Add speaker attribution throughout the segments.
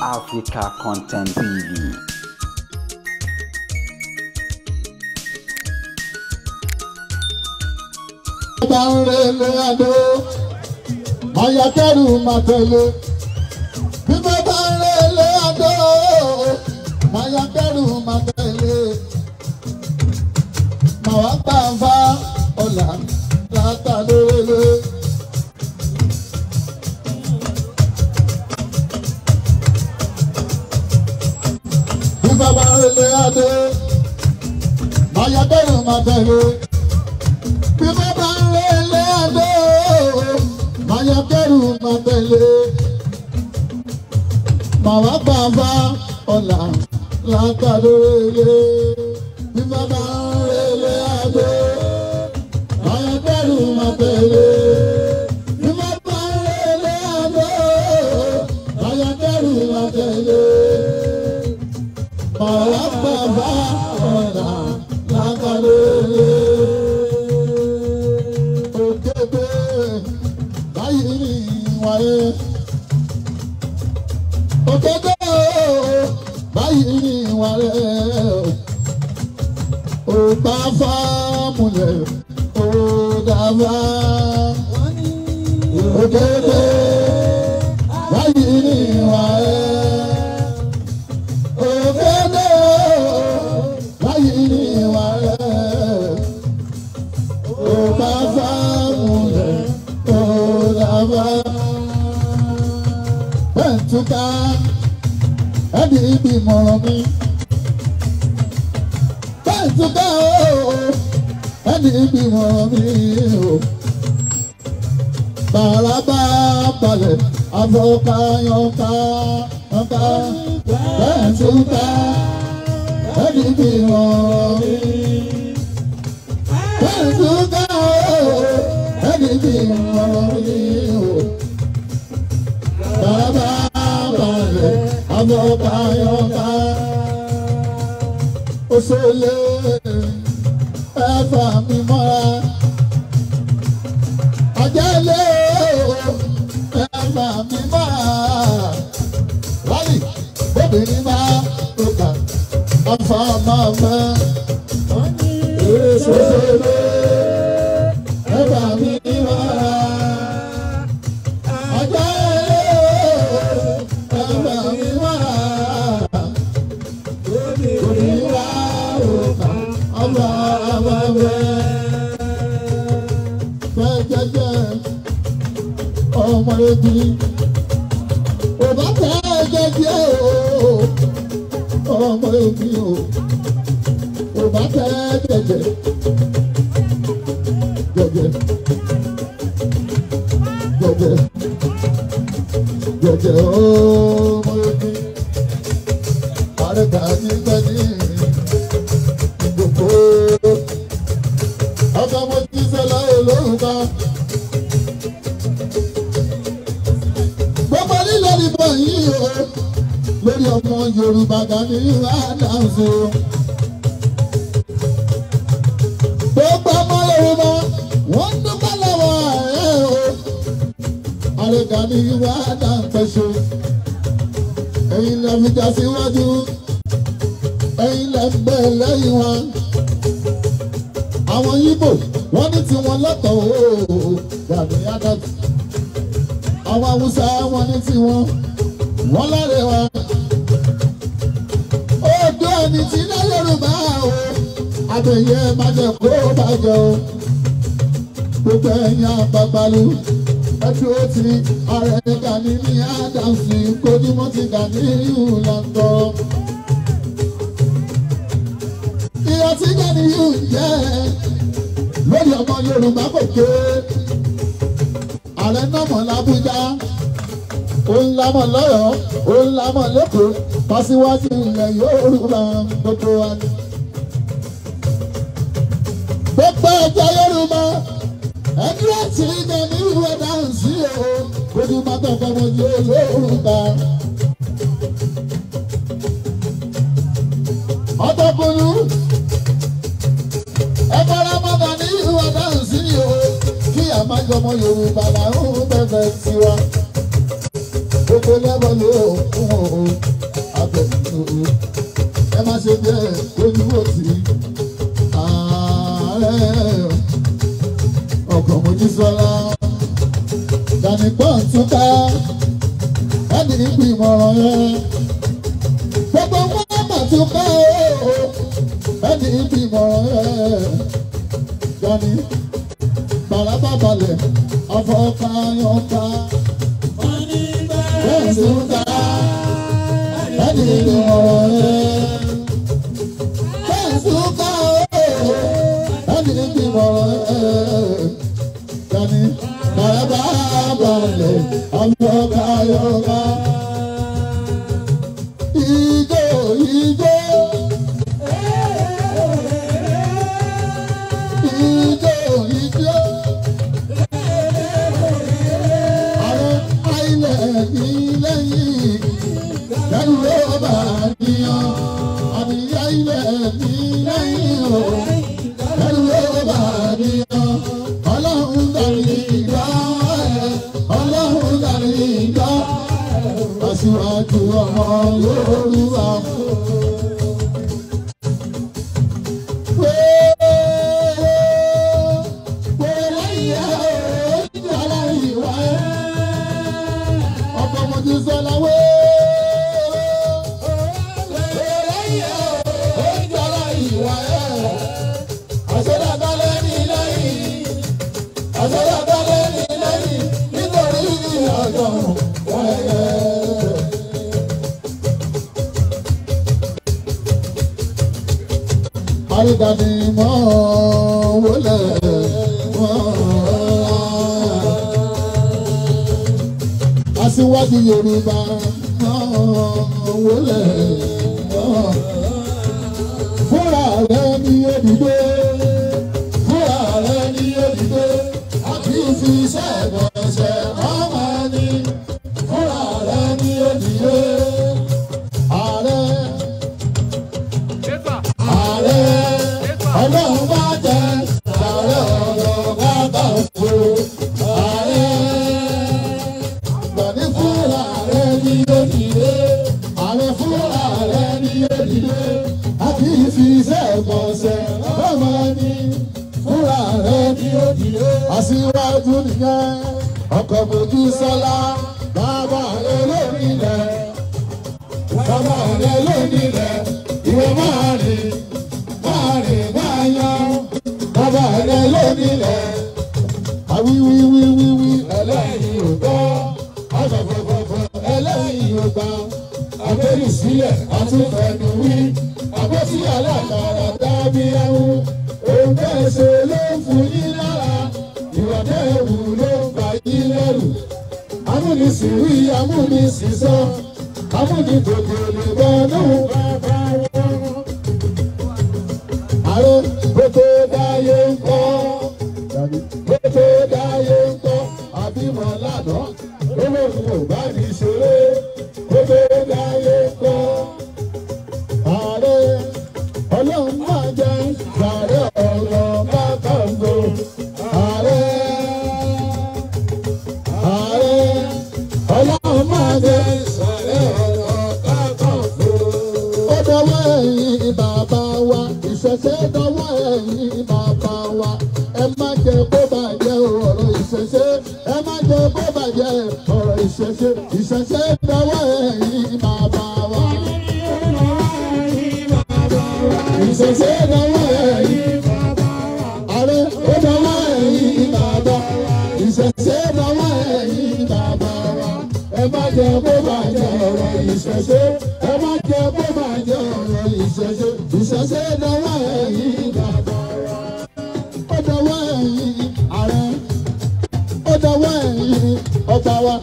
Speaker 1: Africa Content TV.
Speaker 2: Bá ń relé adó, máa kẹ́rù máa tẹ̀lé. Bí mo bá ń relé adó, máa kẹ́rù máa tẹ̀lé. Màá wá gbà fa ọ̀là látàlélé. Bí mo bá ń relé adó, máa kẹ́rù máa tẹ̀lé. Bí mo bá ń relé adó, máa kẹ́rù máa tẹ̀lé. Màá wá gbà fa ọ̀là látàlélé. Bí mo bá ń relé adó, máa kẹ́rù máa tẹ̀lé. Bí mo bá ń relé adó, máa kẹ́rù máa tẹ̀lé. Màá wá gbà fa ọ̀là látàlélé. Òkèbè báyìí ní wáyé. Òkèbè báyìí ní wáyé. Ó bá fámúlẹ̀ ó dábà. Òkèbè báyìí ní wáyé. Òkèbè báyìí ní wáyé. Ó bá fámúlẹ̀ ó dábà. Bẹ́ẹ̀ntúká ẹni ibi ìmọ̀ràn mi. Bẹ́ẹ̀ntúká ẹni ibi ìmọ̀ràn mi o. Bàràbà balẹ̀ afọkàyọ̀ká ọ̀ká. Bẹ́ẹ̀ntúká ẹni ibi ìmọ̀ràn mi. Bẹ́ẹ̀ntúká ẹni ibi ìmọ̀ràn mi o. Bàbá balẹ̀ afọkàyọ̀ká. Òṣèlè ẹ̀fà mi mọ́ra. Àjẹ́lé ẹ̀fà mi mọ́ra. Wálì bóbìnrin máa rògbà afọ máa mọ́. Òṣèlè ẹ̀fà mi mọ́ra. Àjẹ́lé ẹ̀fà mi mọ́ra. Bóbìnrin máa rògbà afọ máa mọ́. Jẹ́jẹ́ ọmọ ebi ò bá tẹ́ jẹ́jẹ́ o, ọmọ ebi o, ò bá tẹ́ jẹ́jẹ́ jẹ́jẹ́ jẹ́jẹ́ jẹ́jẹ́ ọmọ ebi. Àrẹ̀gbà ní gbẹ́ni gbogbo ọkọ̀ mo ti sọlá olórúkọ. Gbogbo lílọ níbọn yìí o, lórí ọmọ Yorùbá Gani Adams o. Gbogbo ọmọ Yorùbá wọ́n ń dúpẹ́ lọ́wọ́ ẹ̀ o. Ààrẹ Gani Adams pẹ̀ṣẹ̀. Ẹ̀yin lẹ fi jà síwájú, ẹ̀yin lẹ ń bẹ lẹ́yìn wa. Àwọn Yíbò wọ́n ní tiwọn lọ́tọ̀ o, Gani Adams. Àwọn Haúsá wọ́n ní tiwọn, wọ́n láre wa. Odò ẹni tí ilẹ̀ Yorùbá o, àbẹ̀yẹ má jẹ́ kó bàjẹ́ o. Gbogbo ẹ̀yin àgbàgbàlú, ẹ̀dùn ó ti Ààrẹ Gani ní Adams kojúmọ́ ti Gani ìhùlàntọ́. Ìyà tí Gani yìí ń jẹ́ lórí ọmọ Yorùbá kò ké. Ààrẹ náà mọ̀ l'Ábújá, òun lámọ̀ lọ́yọ̀ọ́, òun lámọ̀ lẹ́kọ̀ọ́, pàṣíwájú ilẹ̀ Yorùbá gbogbo wa ni. Gbogbo ẹ̀jẹ̀ Yorùbá, ẹni tí Gani Adams o, kojú má tọkọ mọ Yorùbá. Ọ̀tọ̀kùnrin ẹ̀fọ́ra mọ́ Gani Adams o, kí àmájọmọ Yorùbá làwọn bẹ̀rẹ̀ tiwa. Gbogbo Kó lẹ́bọ̀ ló fún o abẹ́nu o. Ẹ má ṣe jẹ́ ojú òsì ààrẹ ọkọ̀ Mojísọ́lá. Gani Pọ́ǹtúká ẹni ìgbìmọ̀ràn yẹn. Gbogbo wọn mà tún ká o ẹni ìgbìmọ̀ràn yẹn. Gani bàràbà balẹ̀ afọkàyọ̀ká. Pọ́ǹtúká ẹni ìgbìmọ̀ràn yẹn. Pọ́ǹtúká ẹni ìgbìmọ̀ràn yẹn. Gani bàràbà balẹ̀ afọkàyọ̀ká. Ijó ijó. Ijó ijó. Àwọn àìlẹ̀ ní lẹ́yìn. Lẹ́nu ló bá níyàn. Àmì àìlẹ̀ ní lẹ́yìn o. Lẹ́nu ló bá níyàn. Ọlọ́run dàrí ìgbà ẹ̀. Ọlọ́run dàrí ìgbà ẹ̀. Aṣíwájú ọmọ Yorùbá. Ọkọ̀ Mojísọ́lá Àrídàní mọ́ wọlé mọ́. Aṣíwájú Yorùbá mọ́ wọlé mọ́. Fúnra rẹ̀ ní òdìdó. Fúnra rẹ̀ ní òdìdó. A kì í fi iṣẹ́ ìgbọ̀nsẹ̀ ọmọ ẹni. Fúnra rẹ̀ ní òdìdó. Ààrẹ. Ààrẹ. Ọlọ́run bá jẹ́ ààrẹ ọ̀rọ̀ bàbá òfò. Ààrẹ gbàdí fúnra rẹ̀ ní òdìdé. Ààrẹ fúnra rẹ̀ ní òdìdé. A kì í fi iṣẹ́ ìgbọ̀nsẹ̀ ọmọ ẹni. Fúnra rẹ̀ ní òdìdé. Aṣíwájú nìyẹn. Ọkọ̀ Mojísọ́lá. Bàbá rẹ̀ lónílẹ̀. Bàbá rẹ̀ lónílẹ̀. Ìwọ máa rìn. Máa rìn máa yan. Bàbá rẹ̀ lónílẹ̀. Àwíwíwíwíwí ẹlẹ́yìn ò gbọ́. Àfọ̀fọ̀fọ̀ ẹlẹ́yìn ò gbà. Abẹ́rù sílẹ̀ àtúnfẹ̀nu wí. Àbọ̀tí alákàrà dábí ẹ̀hún. Òun bẹ́ẹ̀ ṣe ló ń fún yín lára. Ìwà bẹ́ẹ̀ wù ló ń bà yín lẹ́rù. Amúnisìn wí amúnisìn sọ. Amúnitòkè lè bọ́ lóhùn bàbá wọn. Ààrẹ kótó dáyé ń kọ́. Kótó dáyé ń kọ́. Àbímọ lánàá. Olóhùn ò bá ní ṣeré. Kótó dáyé ń kọ́. Ààrẹ ọlọ́run máa jẹ́ ààrẹ ọ̀rọ̀ bàbá ògo. Ààrẹ ààrẹ ọlọ́run máa jẹ́ ààrẹ ọ̀rọ̀ bàbá ògo. Ó dọwọ́ ẹ̀yin bàbá wa, ìṣẹ̀ṣe dọwọ́ ẹ̀yin bàbá wa. Ẹ má jẹ́ kó bàjẹ́ ọ̀rọ̀ ìṣẹ̀ṣe. Ẹ má jẹ́ kó bàjẹ́ ọ̀rọ̀ ìṣẹ̀ṣe. Ìṣẹ̀ṣe dọwọ́ ẹ̀yin bàbá wa. Ìṣẹ̀ṣe dọwọ́ ẹ̀yin bàbá wa. Ààrẹ ó dọwọ́ ẹ̀yin bàbá wa. Ìṣẹ̀ṣe dọwọ́ ẹ̀yin bàbá wa. Ẹ má jẹ́ kó bàjẹ́ ọ̀rọ̀ ìṣẹ̀ṣe. Ẹ má jẹ́ kó bàjẹ́ ọ̀rọ̀ ìṣẹ̀ṣe. Ìṣẹ̀ṣe dọwọ́ ẹ̀yin bàbá wa. Ó dọwọ́ ẹ̀yin ààrẹ. Ó dọwọ́ ẹ̀yin ọba wa.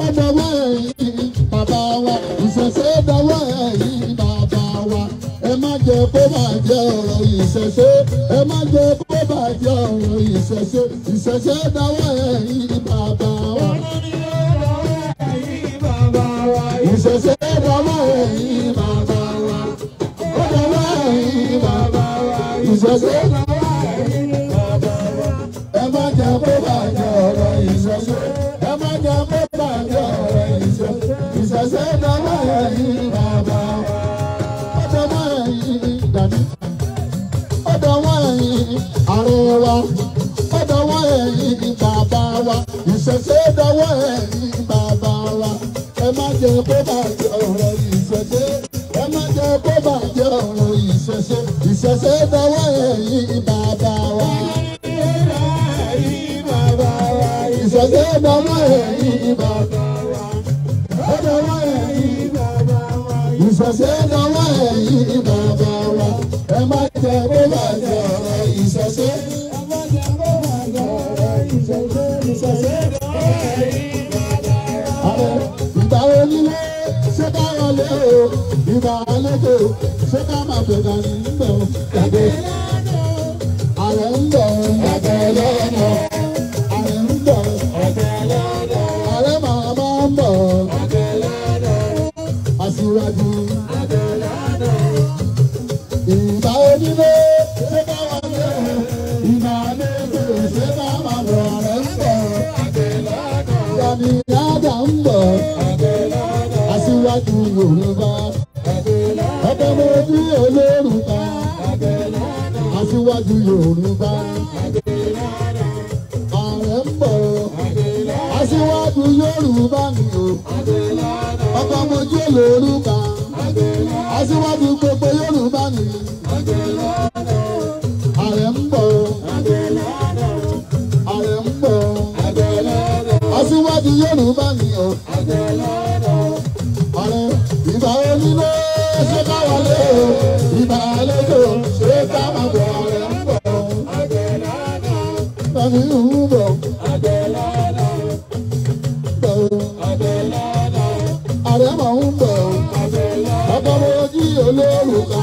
Speaker 2: Ó dọwọ́ ẹ̀yin bàbá wa. Ìṣẹ̀ṣe dọwọ́ ẹ̀yin bàbá wa. Ẹ má jẹ́ kó bàjẹ́ ọ̀rọ̀ ìṣẹ̀ṣe. Ẹ má jẹ́ kó bàjẹ́ ọ̀rọ̀ ìṣẹ̀ṣe. Ìṣẹ̀ṣe dọwọ́ ẹ̀yin bàbá wa. Ìṣẹ̀ṣe dọwọ́ ẹ̀yin bàbá wa. Ó dọwọ́ ẹ̀yin bàbá wa. Ìṣẹ̀ṣe dọwọ́ ẹ̀yin bàbá wa. Ẹ má jẹ́ kó bàjẹ́ ọ̀rọ̀ ìṣẹ̀ṣe. Ẹ má jẹ́ kó bàjẹ́ ọ̀rọ̀ ìṣẹ̀ṣe. Ìṣẹ̀ṣe dọwọ́ ẹ̀yin bàbá wa. Ó dọwọ́ ẹ̀yin Gani. Ó dọwọ́ ẹ̀yin ààrẹ wa. Ó dọwọ́ ẹ̀yin bàbá wa. Ìṣẹ̀ṣe dọwọ́ ẹ̀yin bàbá wa. Ẹ má jẹ́ kó bàjẹ́ ọ̀rọ̀ ìṣẹ̀ṣe. Ẹ má jẹ́ kó bàjẹ́ ọ̀rọ̀ ìṣẹ̀ṣe. Ìṣẹ̀ṣe dọwọ́ ẹ̀yin bàbá wa. Ìṣẹ̀ṣe dọwọ́ ẹ̀yin bàbá wa. Ó dọwọ́ ẹ̀yin bàbá wa. Ìṣẹ̀ṣe dọwọ́ ẹ̀yin bàbá wa. Ẹ má jẹ́ kó bàjẹ́ ọ̀rọ̀ ìṣẹ̀ṣe. Ẹ má jẹ́ kó bàjẹ́ ọ̀rọ̀ ìṣẹ̀ṣe. Ìṣẹ̀ṣe dọwọ́ ẹ̀yin bàbá wa. Ìgbà onílé ṣé ká wọlé o, ìgbà àlejò ṣé ká máa bẹ̀rẹ̀ ní bẹ̀ o. Gbàgbé ààrẹ ń bọ̀ ọ̀gẹ̀ lọ́nà. Ààrẹ ń bọ̀ ọ̀gẹ̀ lọ́nà. Ààrẹ màmá ń bọ̀ ọ̀gẹ̀ lọ́nà. Aṣíwájú ọ̀gẹ̀ lọ́nà. Ìgbà onílé ṣé ká wọlé o, ìgbà àlejò ṣé ká máa bọ̀ ààrẹ ń bọ̀ ọ̀gẹ̀ lọ́nà. Gani Adams ń bọ̀ aṣíwájú Yorùbá ọkọ mojú olórùka aṣíwájú Yorùbá ààrẹ ń bọ̀ aṣíwájú Yorùbá ni o ọkọ mojú olórùka aṣíwájú gbogbo Yorùbá ni ààrẹ ń bọ̀ ààrẹ ń bọ̀ aṣíwájú Yorùbá ni o. Ààrẹ ìbà onílé ṣé ká wọlé o, ìbà àlejò ṣé ká máa bọ̀ ààrẹ ń bọ̀. Tani ń bọ̀. Ààrẹ máa ń bọ̀. Ọkọ mojú olórùka.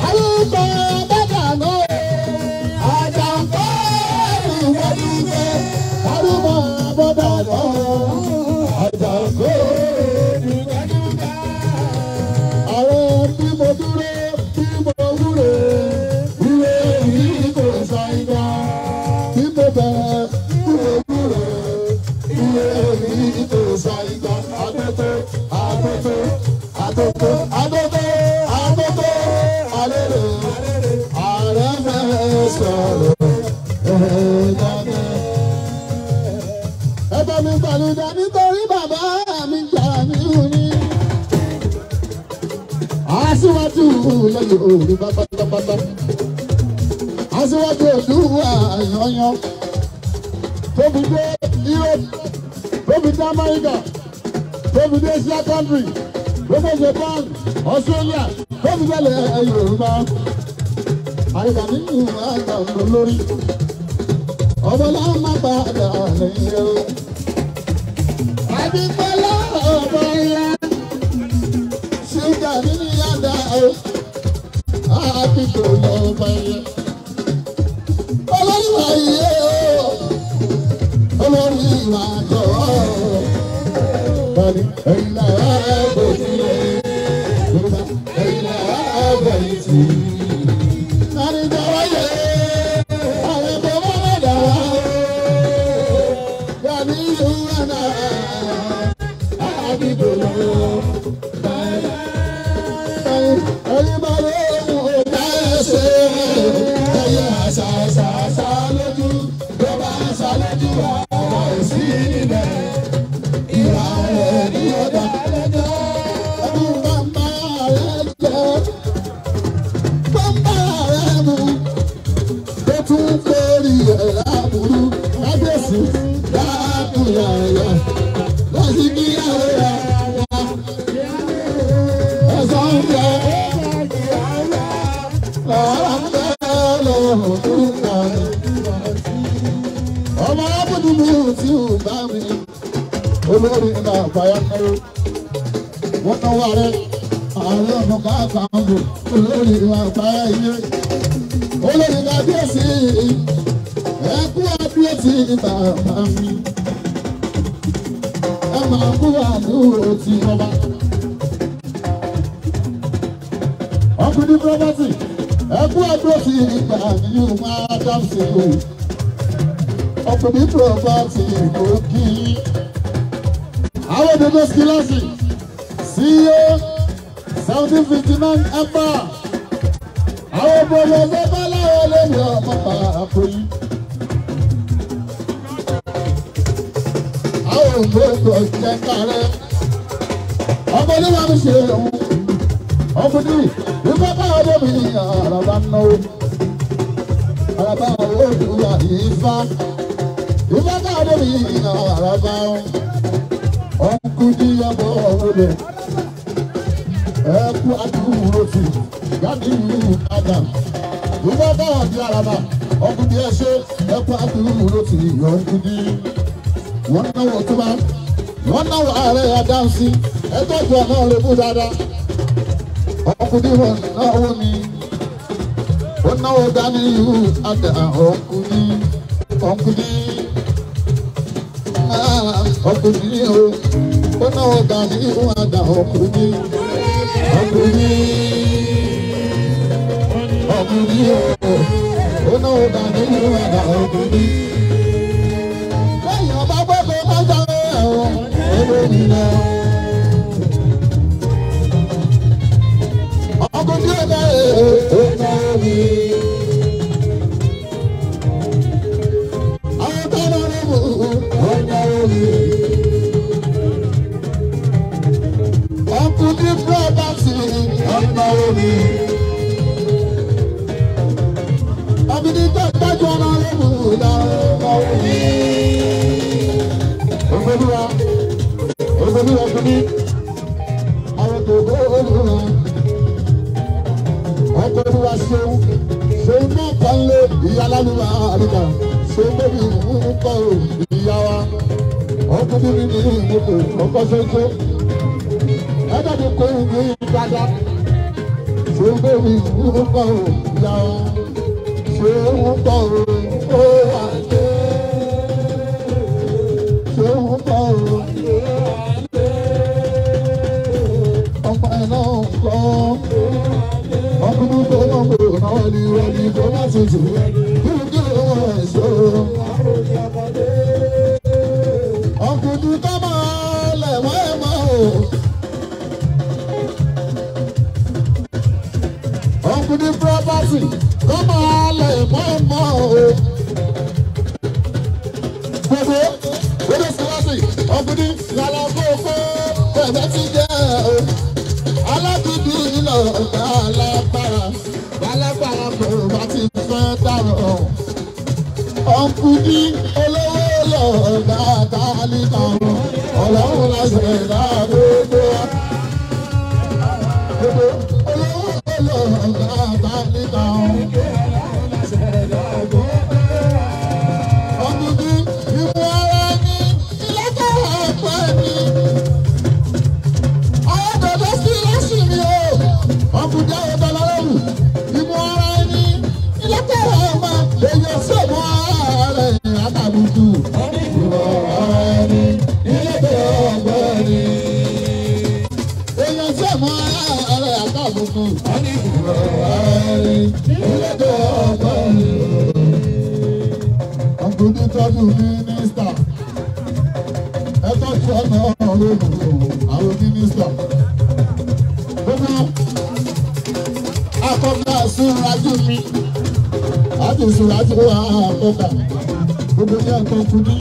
Speaker 2: Arúgbó bàbá náà. Àjàǹkọ́ ìwádìí arúgbó bàbá náà. Àjàǹkọ́ ààrẹ bí mo dúró bí mo wúre wúre yìí kò ṣàìdá. Bí mo bẹ̀rẹ̀ bí mo wúre wúre yìí kò ṣàìdá. Àtòtò àtòtò àtòtò àtòtò àtòtò àlèrè ààrẹ fẹ́ sọ̀rọ̀ ẹ̀ẹ́dàgbẹ́. Ẹ bá mi gbàlúdà nítorí bàbá mi jà mí ní. Aṣíwájú lẹ́yìn Yorùbá pátápátá. Aṣíwájú Oòduà yanyan. Tóbi dé Europe, tóbi dé America, tóbi dé Asia country, tóbi dé Japan, Australia, tóbi dé ilẹ̀ Yorùbá. Àyíká nínú àgbà lórí. Ọbọ̀lá má padà lẹ́yìn o. Àbíkọ́lá ọ̀bọ̀lá. Ṣúgà nínú yàrá o. Àbíkò lọ́ba yẹ. Olórí wa yé o. Olórí wa jọ. Bani ẹ̀yin náà bò sí lé. Yorùbá ẹ̀yin náà bò sí. Nani jọ̀wọ́ yẹ. Àwọn bàbá bá dà wá o. Gani Yohana. Àbíkò lọ́ba yẹ. Ẹni bá lóhùn ọ̀gá ẹsẹ̀ ẹyẹ àṣàṣàṣà lójú ló bá ṣà lójú àwọn òsì nílẹ̀ ìhà rẹ̀ ní ọ̀dà lẹ́jọ́. Ẹni bàbá rẹ̀ jẹ́ bàbá rẹ̀ mú tó tún kórì ẹ̀ láburú lágbèsì láàbùyàyà lọ́sibíyàwó rẹ̀ ẹ̀sán ń bẹ. Ọmọ abúdúgbò tí ò bá mi olórí iná àbáyá náà wọ́n náwó ààrẹ ààrẹ ọ̀nà káàkiri olórí iná àbáyá ilé olórí kábíyèsí ẹkú àdúró tí bàbá mi ẹ máa kú àdúró tí ọba. Ọkùnrin pírọ́pátì ẹkú àdúró tí ìgbà mi yóò máa dáhùn sí i. Ọkùnrin property òkì. Àwọn òdòdó skilasi CEO 1759 ẹ̀fà. Àwọn òbòdò ọ̀sẹ̀ láwọn lórí ọmọ àpòyí. Àwọn òbòdò jẹ́ kárẹ́. Ọmọ oníwà mi ṣe òun. Ọkùnrin ìfẹ́ káwọn mi àràbà náwó. Àràbà òdùwà ìfá. Ìfẹ́ káwọn mi àràbà ọkùnrin ọmọ òde. Ẹkú àdúró ti yàtí Adam. Ìfẹ́ káwọn di àràbà ọkùnrin ẹ ṣe ẹkú àdúró ti ọkùnrin. Wọ́n náwó tó bá wọ́n náwó ààrẹ Adáǹsí ẹtọ́jú ọ̀nà rẹ̀ mú dáadáa. Ọkùnrin wọn náwó ni ó náwó dání àdá ọkùnrin ọkùnrin ọkùnrin o ó náwó dání àdá ọkùnrin ọkùnrin ọkùnrin o ó náwó dání àdá ọkùnrin. Lẹ́yìn ọba gbọ́dọ̀ máa ń jáwé ẹ̀wọ̀n olórí náà. Ọkùnrin ọ̀gá ẹ̀ náà mi. Àwọn tó ń rìn mú ọ̀nà omi. Ọkùnrin pírọ́pàtì ọ̀nà omi. Ọkùnrin tó tọ́jú ọ̀nà omi ọ̀nà omi. Ògbólúwa ògbólúwa fún mi. Àwọn tó gbó olúwa. Ọkọ̀lùwà ṣeun ṣeun náà kan lé ìyá lálùwà àríkà ṣeun bébí ń kọ́ ò ìyá wa ọkùnrin mi ní ìmọ̀tò ọkọ̀ ṣoṣo ẹ̀dọ́dún kò ń gbé dáadáa ṣeun bébí ń kọ́ ò ìyá wa ṣeun kọ́ ò ó wà dé ṣeun kọ́ ò ọmọ ẹ̀ náà ń kọ́. Ọkùnrin tó náà kò náà ní wọlé kó má tutù kí ló wọ́n ṣó. Ọkùnrin tó máa lẹ̀ wọ́n ẹ̀ mọ́ o. Ọkùnrin pírọ́pátì tó máa lẹ̀ wọ́n ẹ̀ mọ́ o. Gbogbo gbogbo síwájú ọkùnrin lálẹ́ kókó bẹ̀rẹ̀ ti jẹ́ o. Alábìbí lọ ọ̀gá alágbára, alágbára kò bá ti fẹ́ dárò. Ọ̀nkùnrin olówó lọ ọ̀gá tálíkà, ọlọ́run láṣẹ ìdá gbogbo wa. Gbogbo olówó lọ ọ̀gá tálíkà. Ọ̀nkùnrin ìmú ara ní ìlẹ́kọ̀ọ́ ọ̀pẹ mi. Ọkùnrin ọ̀dọ́ lọ́rùn ìmú ara ẹni ìlẹ́kẹ̀rẹ̀ ọmọ èèyàn sí ọmọ ara rẹ̀ àtàbùkù. Ìmú ara ẹni ìlẹ́kẹ̀rẹ̀ ọmọ ẹni. Èèyàn sí ọmọ ara rẹ̀ àtàbùkù. Ìmú ara ẹni ìlẹ́kẹ̀rẹ̀ ọmọ ẹni. Ọkùnrin tọ́jú mínísítà. Ẹ tọ́jú ọ̀nà ọ̀rọ̀ àwọn mínísítà. Gbogbo akọ́kọ́ àsúnrajú mi àti ìsúnrajú wa àkọ́kọ́ gbogbo ní ẹ̀kọ́ kúndí.